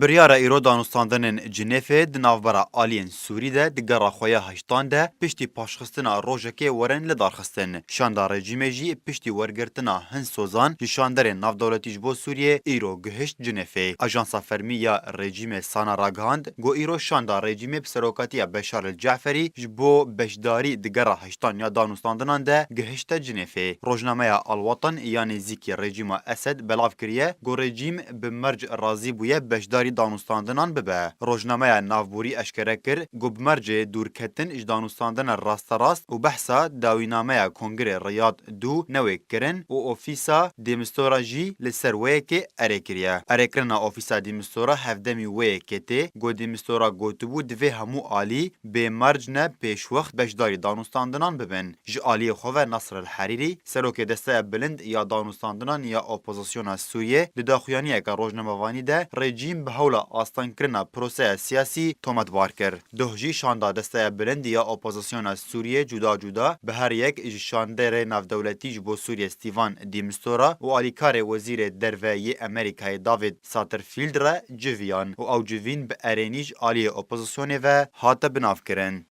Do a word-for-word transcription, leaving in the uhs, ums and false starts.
Biryara îro danûstandinên Cinêfê di navbera aliyên Sûrî de di gera xwe ya heştan de piştî paşxistina rojekê werin lidarxistin. Şanda rejîmê jî piştî wergirtina hin sozan ji şanderên navdewletî ji bo Sûriyê îro gihişt Cinêfê. Ajansa fermî ya rejîmê Sana ragihand, ku îro şanda rejîmê bi serokatiya Beşar el Ceferî ji bo beşdarî di gera heştan ya danûstandinan de gihişte Cinêfê. Rojnameya Al Watan ya nêzîkî rejîma Esed belav kiriye, ku rejîm bi merc razî bûye beşdarî danûstandinan bibe. Rojnameya navborî eşkere kir, ku bi mercê dûrketin ji danûstandina rasterast û behsa dawînameya Kongrê Riyad du newê kirin û ofîsa Dêmistora jî li ser wê yekê erê kiriye. Erêkirina ofîsa Dêmistora hevdemî wê yekê tê, ku Dêmistora gotibû divê hemû alî bê merc ne pêşwext beşdarî danûstandinan bibin. Ji aliyê xwe ve Nasr el Herîrî, serokê Desteya Bilind ya Danûstandinan ya Opozisyona Sûriyê, di daxuyaniyeke rojnamevanî de rejîm bi hewla astengkirina proseya siyasî tometbar kir. Doh jî şanda Desteya Bilind ya Opozisyona Sûriyê cuda cuda bi her yek ji şanderê navdewletî ji bo Sûriyê Stephen de Mistura û alîkarê Wezîrê Derve yê Amerîkayê David Satterfield re civiyan û ew civîn bi erênî ji aliyê opozisyonê ve hate binavkirin.